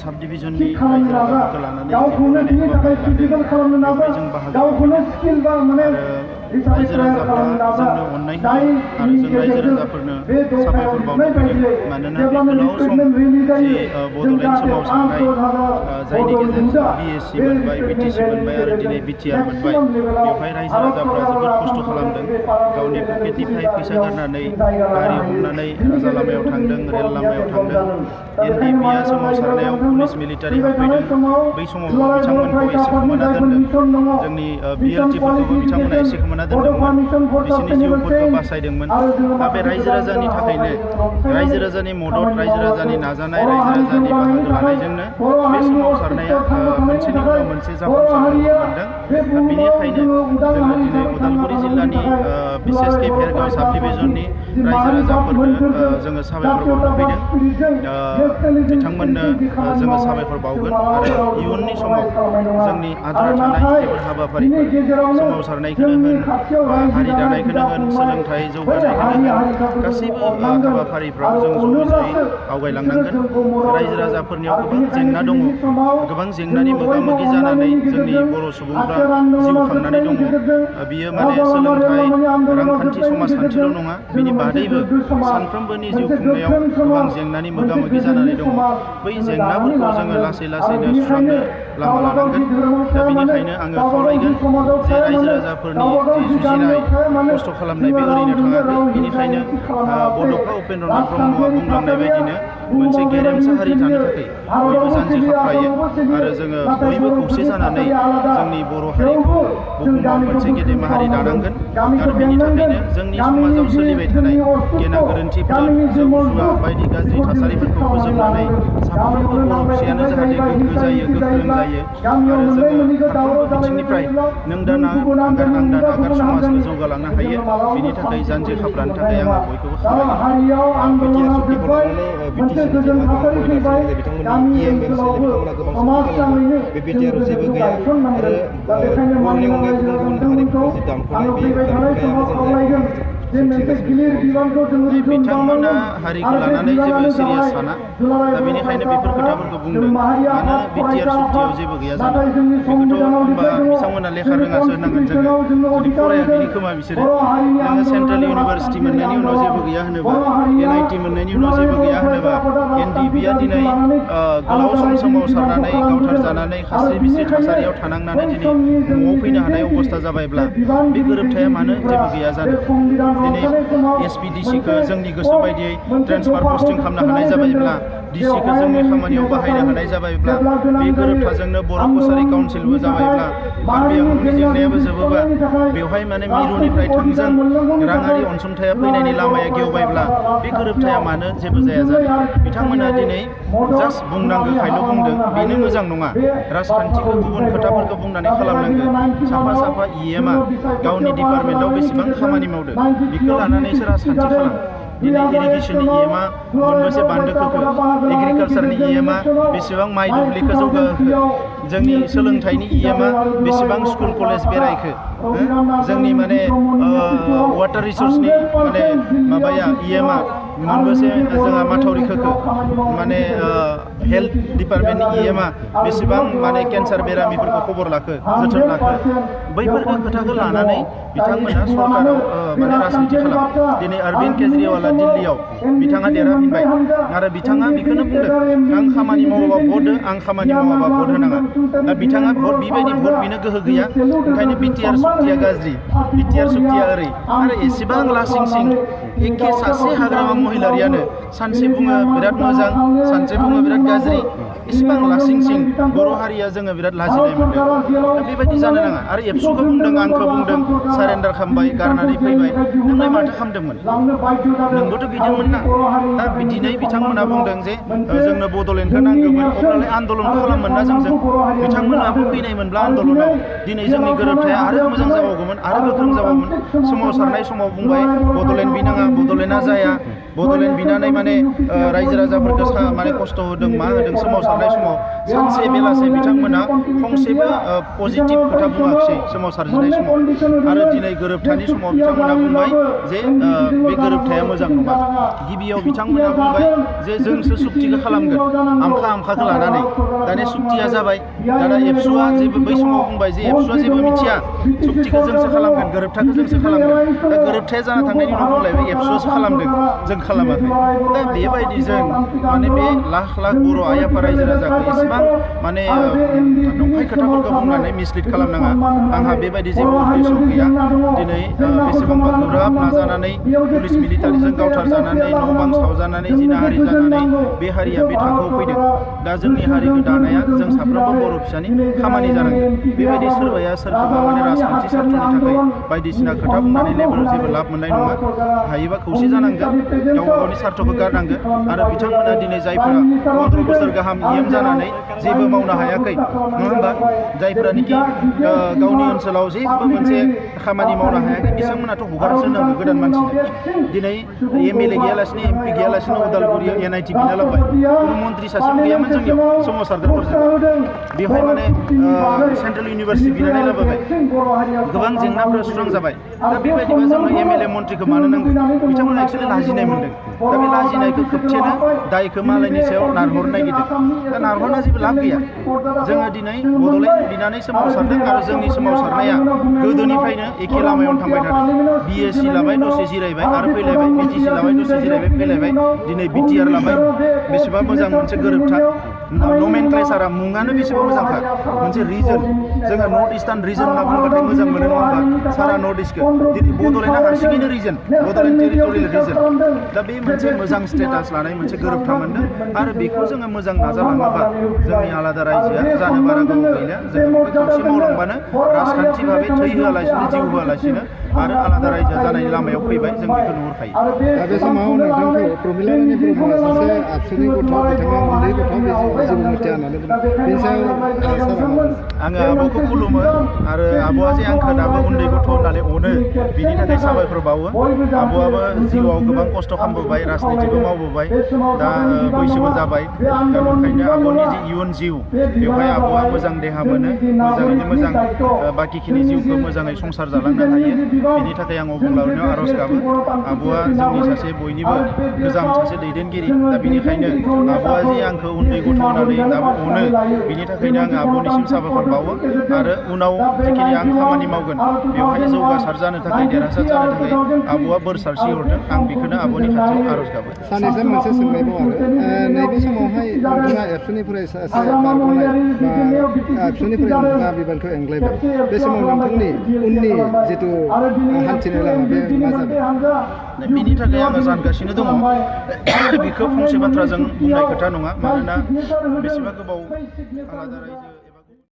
साब डिभिजननि रायजो राजाफोरखौ लानानै जों बाहागो रायजो राजाफोरा जोंनो अननाय होयो आरो जों रायजो राजाफोरनो साबायखर बावनो फैदों मानोना बे गोलाव सम जि बड'लेण्ड सोमावसारनाय जायनि गेजेरजों BSc मोनबाय BTC मोनबाय आरो दिनै BTR मोनबाय बेवहाय रायजो राजाफोरा जोबोद खस्थ' खालामदों गावनि पकेटनिफ्राय फैसा गारनानै गारि हमनानै राजा लामायाव थांदों रेल लामायाव थांदों NDPआ सोमावसारनायाव पुलिस मिलिटारि हाबफैदों बै समाव बिथांमोनखौ एसे खोमाना दोनदों जोंनि BLTफोरखौबो बिथांमोना एसे खोमाना दोनदोंमोन बिसोरनि जिउफोरखौ बासायदोंमोन दा बे रायजो राजानि थाखायनो रायजो राजानि मदद रायजो राजानि नाजानाय रायजो राजानि बाहागो लानायजोंनो बे सोमावसारनाया मोनसेनि उनाव मोनसे जाफुंसारनो मोनदों दा बेनिखायनो जोङो दिनै उदालगुरि जिल्लानि बिसेसके भेरगाव साब डिभिजननि रायजो राजाफोरनो जोङो साबायखर बावनो फैदों बिथांमोननो जोङो साबायखर बावगोन आरो इयुननि समाव जोंनि आद्रा थानाय जेबो हाबाफारिफोर सोमावसारनायखौनो होन हारि दानायखौनो होन सोलोंथाइ जौगानायखौनो होन गासैबो हाबाफारिफ्राव जों ज'यै आवगायलांनांगोन रायजो राजाफोरनियाव गोबां जेंना दङ गोबां जेंनानि मोगा मोगि जानानै जोंनि बर' सुबुंफ्रा जिउ खांनानै दङ बियो माने सोलोंथाइ रांखान्थि समाजखान्थिल' नङा बिनि बादैबो सानफ्रोमबोनि जिउ खुंनायाव गोबां जेंनानि मोगा मोगि जानानै दङ बै जेंनाफोरखौ जोङो लासै लासैनो सुस्रांनो लामा लानांगोन दा बेनिखायनो आङो खावलायगोन जे रायजो राजाफोरनि जि जुजिनाय खस्थ' खालामनाय बे ओरैनो थाङाखै बेनिखायनो बड'फा उपेन्द्रनाथ ब्रह्मआ बुंलांनाय बायदिनो मोनसे गेरेमसा हारि थानो थाखाय बयबो जानजि खाफ्रायो आरो जोङो बयबो खौसे जानानै जोंनि बर' हारिखौ बुहुमाव मोनसे गेदेमा हारि दानांगोन आरो बेनि थाखायनो जोंनि समाजाव सोलिबाय थानाय गेना गोरोन्थिफोर जौ जुवा बायदि गाज्रि थासारिफोरखौ फोजोबनानै साफ्रोमबो बर' फिसायानो जाहाथे गोग्गो जायो गोख्रों जायो आरो जोङो फारफ्रोमबो बिथिंनिफ्राय नों दाना आगार आं दाना आगार समाजखौ जौगालांनो हायो बेनि थाखाय जानजि खाफ्रानो थाखाय आङो बयखौबो बिथांमोना हारिखौ लानानै जेबो सिरियास साना दा बेनिखायनो बेफोर खोथाफोरखौ बुंदों मानो BTR सुक्तियाव जेबो गैया जानो बेखौथ' होनबा बिथांमोना लेखा रोङासो होनांगोन जोङो जुदि फरायाखैनि खोमा बिसोरो नोङो सेन्ट्रेल इउनिभारसिटि मोननायनि उनाव जेबो गैया होनोबा NIT मोननायनि उनाव जेबो गैया होनोबा NDPआ दिनै गोलाव सम सोमावसारनानै गावथारजानानै खास्रि बिस्रि थासारियाव थानांनानै दिनै न'आव फैनो हानाय अबस्था जाबायब्ला बे गोरोबथाया मानो जेबो गैया जानो दिनै SPDCखौ जोंनि गोसो बायदियै ट्रेन्सफार पस्टिं खालामनो हानाय जाबायब्ला DCखौ जोंनि खामानियाव बाहायनो हानाय जाबायब्ला बे गोरोबथाजोंनो बर' कसारि काउन्सिलबो जाबायब्ला कार्बि आंलंनि जेंनायाबो जोबोबा बेवहाय माने मिरुनिफ्राय थोंजों राङारि अनसुंथाया फैनायनि लामाया गेवबायब्ला बे गोरोबथाया मानो जेबो जाया जानो बिथांमोना दिनै जास्ट बुंनांगौखायल' बुंदों बेनो मोजां नङा राजखान्थिखौ गुबुन खोथाफोरखौ बुंनानै खालामनांगौ साफा साफा EMआ गावनि डिपार्टमेन्टआव बेसेबां खामानि मावदों बेखौ लानानैसो राजखान्थि खालाम दिनै इरिगेसननि EMआ मोनबेसे बान्दोखौ एग्रिकालसारनि EMआ बेसेबां माइ दुब्लिखौ जौगाहोखो जोंनि सोलोंथाइनि EMआ बेसेबां स्कुल कलेज बेरायखो जोंनि माने वाटार रिसोर्सनि माने माबाया EMआ मोनबेसे जोंहा माथावरि खोखो माने हेल्थ डिपार्टमेन्टनि EMआ बेसेबां माने केन्सार बेरामिफोरखौ खबर लाखो जोथोन लाखो बैफोरखौ खोथाखौ लानानै बिथांमोना सरकाराव माने राजनिति खालाम दिनै अरविन्द केजरिवालआ दिल्लीयाव बिथाङा देरहाफिनबाय आरो बिथाङा बेखौनो बुंदों आं खामानि मावाबा भट हो आं खामानि मावाबा भट होनाङा दा बिथाङा भट बेबायदि भट बिनो गोहो गैया ओंखायनो BTR सुक्तिया गाज्रि BTR सुक्तिया ओरै आरो एसेबां लासिं सिं एखे सासे हाग्रामा महिलारियानो सानसे बुङो बिराद मोजां सानसे बुङो बिराद गाज्रि इसेबां लासिं सिं बर' हारिया जोङो बिराद लाजिनाय मोनदों दा बेबायदि जानो नाङा आरो एबसुखौ बुंदों आंखौ बुंदों सारेन्डार खालामबाय गारनानै फैबाय नोंलाय माथो खालामदोंमोन नोंबोथ' बिदोंमोन ना दा बिदिनो बिथांमोना बुंदों जे जोंनो बड'लेण्डखौ नांगौमोन अब्लालाय आन्दलनखौ खालामोन ना जोंजों बिथांमोनाबो फैनायमोनब्ला आन्दलनाव दिनै जोंनि गोरोबथाया आरो मोजां जाबावगौमोन आरो गोख्रों जाबावगौमोन सोमावसारनाय समाव बुंबाय बड'लेण्ड बिनाङा बड'लेण्डआ जाया बड'लेण्ड बिनानै माने रायजो राजाफोरखौ माने खस्थ' होदों मा होदों सोमावसारनाय समाव सानसे बेलासे बिथांमोना फंसेबो पजिटिभ खोथा बुङाखिसै सोमावसारजेननाय समाव आरो दिनै गोरोबथानि समाव बिथांमोना बुंबाय जे बे गोरोबथाया मोजां नङा। गिबियाव बिथांमोना बुंबाय जे जोंसो सुक्तिखौ खालामगोन आमखाखौ लानानै दानिया सुक्तिया जाबाय दाना एबसुआ जेबो बै समाव बुंबाय जे एबसुआ जेबो मिथिया सुक्तिखौ जोंसो खालामगोन गोरोबथाखौ जोंसो खालामगोन दा गोरोबथाया जाना थांनायनि उनाव बुंलायबाय एबसुआसो खालामदों जों खालामाखै दा बेबायदि जों माने बे लाख लाख बर' आइ आफा रायजो राजाखौ एसेबां माने नंखाय खोथाफोरखौ बुंनानै मिसलिड खालामनाङा आंहा बेबायदि जेबो उद्देश्य गैया दिनै बेसेबांबा गोब्राब नाजानानै पुलिस मिलिटारिजों गावथारजानानै न' बां सावजानानै जिनाहारि जानानै बे हारिया बे थाखोआव फैदों दा जोंनि हारिखौ दानाया जों साफ्रोमबो बर' फिसानि खामानि जानांगोन बेबायदि सोरबाया सोरखौबा माने राजखान्थि स्वार्थनि थाखाय बायदिसिना खोथा बुंनानै जेबो लाब मोननाय नङा हायोबा खौसे जानांगोन गावबा गावनि स्वार्थखौ गारनांगोन आरो बिथांमोना दिनै जायफोरा 15 बोसोर गाहाम इएम जानानै जेबो मावनो हायाखै नङा होमबा जायफोरानोखि गावनि ओनसोलाव जेबो मोनसे खामानि मावनो हायाखै बिथांमोनाथ' हगारसो नांगौ गोदान मानसिनो दिनै एमएलए गैयालासिनो एमपि गैयालासिनो उदालगुरियाव एनआइटि बिना लाबोबाय कुनु मन्त्रि सासेबो गैयामोन जोंनियाव सोमावसारदोंफोरजों बेवहाय माने सेन्ट्रेल इउनिभार्सिटि बिनानै लाबोबाय गोबां जेंनाफोरा सुस्रांजाबाय दा बेबायदिबा जोङो एमएलए मन्थ्रिखौ मानो नांगौ बिथांमोना एक्सुवेलि लाजिनाय मोनदों दा बे लाजिनायखौ खोबथेनो दायखौ मालायनि सायाव नारहरनो नागिरदों दा नारहरना जेबो लाब गैया जोङो दिनै बड'लेण्ड बिनानै सोमावसारदों आरो जोंनि सोमावसारनाया गोदोनिफ्रायनो एखे लामायावनो थांबाय थादों बिएससि लाबाय दसे जिरायबाय आरो फैलायबाय बिटिसि लाबाय दसे जिरायबाय फैलायबाय दिनै बिटिआर लाबाय बेसेबा मोजां मोनसे गोरोबथा नमेनक्लेचारा मुङानो बेसेबा मोजांखा मोनसे रिजन जोङो नर्थ इस्टार्न रिजन होनना बुंबाथाय मोजां मोनो नङा होमबा सारा नर्थ इस्टखौ दिनै बड'लेण्डआ हारसिङैनो रिजन बड'लेण्ड टेरिटरियेल रिजन दा बे मोनसे मोजां स्टेटास लानाय मोनसे गोरोबथा मोनदों आरो बेखौ जोङो मोजां नाजालाङोबा जोंनि आलादा रायजोआ जानो बारा गोबाव गैला जोङो बेखौ खौसे मावलांबानो राजखान्थि भाबै थै होआलासिनो जिउ होआलासिनो आरो आलादा रायजो जानायनि लामायाव फैबाय जों बेखौ नुहुरखायो दा बे समाव नोंथांखौ प्रमिला रानी ब्रह्मआ सासे आबसुनि गथ' बिथाङा उन्दै गथ' जेबो मिथिया होननानै बेनि सायाव आङो आब'खौ खुलुमो आरो आब'आ जे आंखौ दाबो उन्दै गथ' होननानै अनो बिनि थाखाय साबायखर बावो आब'आबो जिउआव गोबां खस्थ' खालामबोबाय राजनितिबो मावबोबाय दा बैसोबो जाबाय दा ओंखायनो आब'नि जि इयुन जिउ बेवहाय आब'आ मोजां देहा मोनो मोजाङैनो मोजां बाखिखिनि जिउखौ मोजाङै संसार जालांनो हायो बेनि थाखाय आं अबंलावरिनियाव आर'ज गाबो आब'आ जोंनि सासे बयनिबो गोजाम सासे दैदेनगिरि दा बेनिखायनो आब'आ जे आंखौ उन्दै गथ' होननानै दाबो अनो बिनि थाखायनो आङो आब'निसिम साबायखर बावो आरो उनाव जिखिनि आं खामानि मावगोन बेवहाय जौगासार जानो थाखाय देरहासार जानो थाखाय आब'आ बोर सारस्रि हरदों आं बेखौनो आब'नि खाथियाव आर'ज गाबो सानैजों मोनसे सोंनाय दं आरो नैबे समावहाय नोंथाङा एबसुनिफ्राय सासे बारग'नाय बा एबसुनिफ्राय नोंथाङा बिबानखौ एंग्लायबाय बे समाव नोंथांनि उननि जिथु हान्थिनाय लामा बे मा जागोन बिनि थाखाय आङो सानगासिनो दङ बेखौ फंसे बाथ्राजों बुंनाय खोथा नङा मानोना बेसेबा गोबाव आलादा रायजो